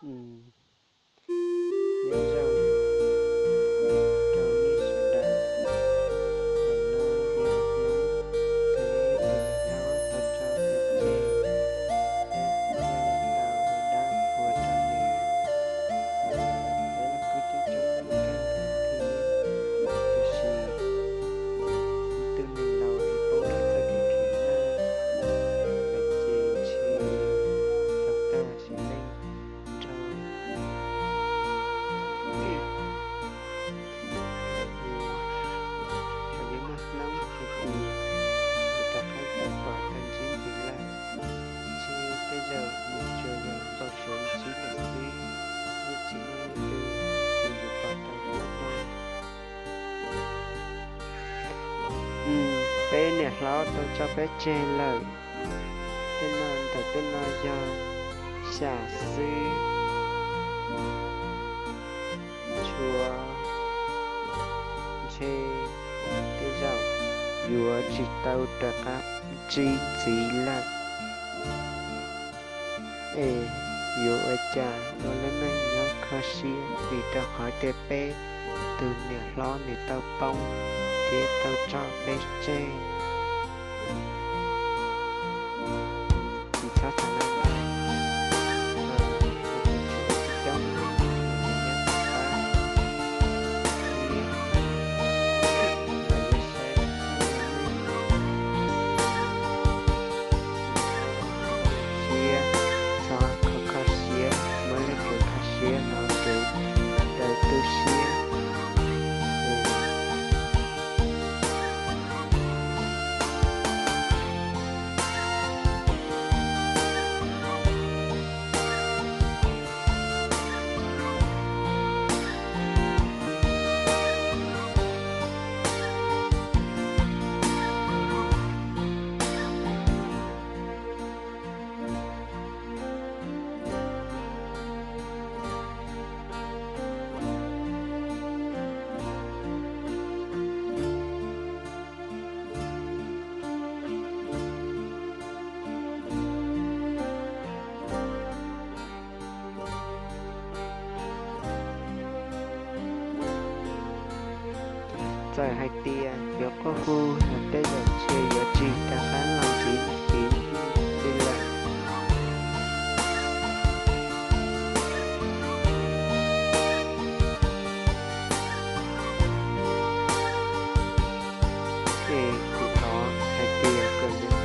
Nyob zoo rau nej sawv daws, ntawm no yog hnub peb tus niam hlob tau tso peb tseg, peb thiaj li tau ua dab ua qhua rau nws. Peb los kuj coob coob leej kawg thiab, tiam sis ib tug neeg laus es poob rau txoj kev khiav naj lawm ces ntshe tau tag sim neej nrho. Yus, yus muaj hnub hais tias yus rov qab tau pom tau Ntsib ntxiv lawm, ntshe tej zaum nws tsuas yog npau suav ntsib lawm xwb, yeej tsis muaj leej twg tus yuav pom tau hnub no. Peb niam hlob tau tso peb tseg lawm. Tej no ntawm tej no yog xyam xwb, tshuav ntshe tej zaum yuav tsis tau rov qab ntsib ntxiv lawm. Es yuav ua cas ua lub neej nyob kho siab vim rau qhov tias peb tus niam hlob nws tau poob thiab tau tso peb tseg. Tsis txhob xav ntau, coob leej los nyob tom qab thiab los yuav saib siab, txhob kho kho siab, muaj leej twg kho siab no ces tau tu siab. Txawm hais tias yuav quaj hu los tej zaum ntshe yuav tsis rov qab los ntxiv ib zaug li lawm. Ces kuv thov hais tias kom nws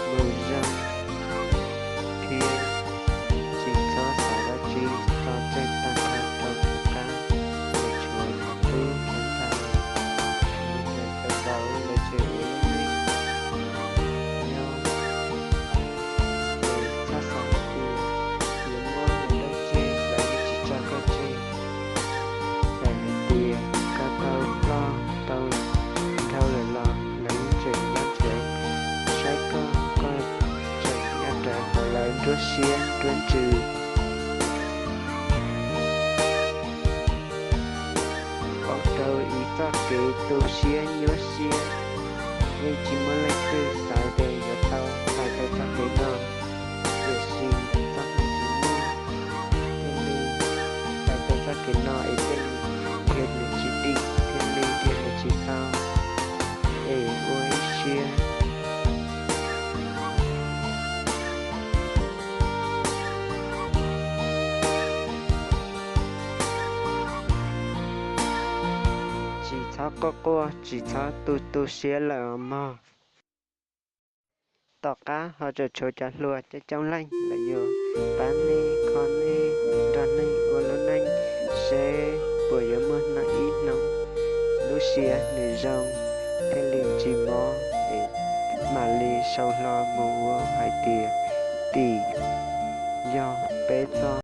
mus zoo thiab tsis txhob xav dab tsi, tso tseg tag nrho rau kuv qab, es tshuav kuv tub kuv ntxhais, kuv niam kuv txiv lawv tseem ua lub neej nyob, es txhob xav tias yuav muab lawv dab tsi, lawv yeej tsis tso koj tseg. Txawm hais tias koj tau ploj tau dhau lawm los lawv yeej tseem nyob ntawd saib koj, koj tseem nyob rawv hauv lawv nruab siab nruab ntsws. Poob rau ib txoj kev tu siab nyuaj siab, yeej tsis muaj leej twg xav tias yuav tau txais tau txoj kev no, tiam sis txoj hmoo tsis muaj, thiaj li txais tau txoj kev no es thiaj li dhia nws tsis dim, thiaj li dhia nws tsis tau, es ua ib siab. Tsis txhob quaj quaj, tsis txhob tu tu siab lawm os mog. Tom qab ho tseem tshuav cov hluas coob coob leej los yuav pab nej, kho nej, nrog nej ua lub neej seb puas yuav muaj ib hnub lub siab nws zoo thiaj li tsis mob es mam li sau hlo mus ua hais tias tim. Yog peb txoj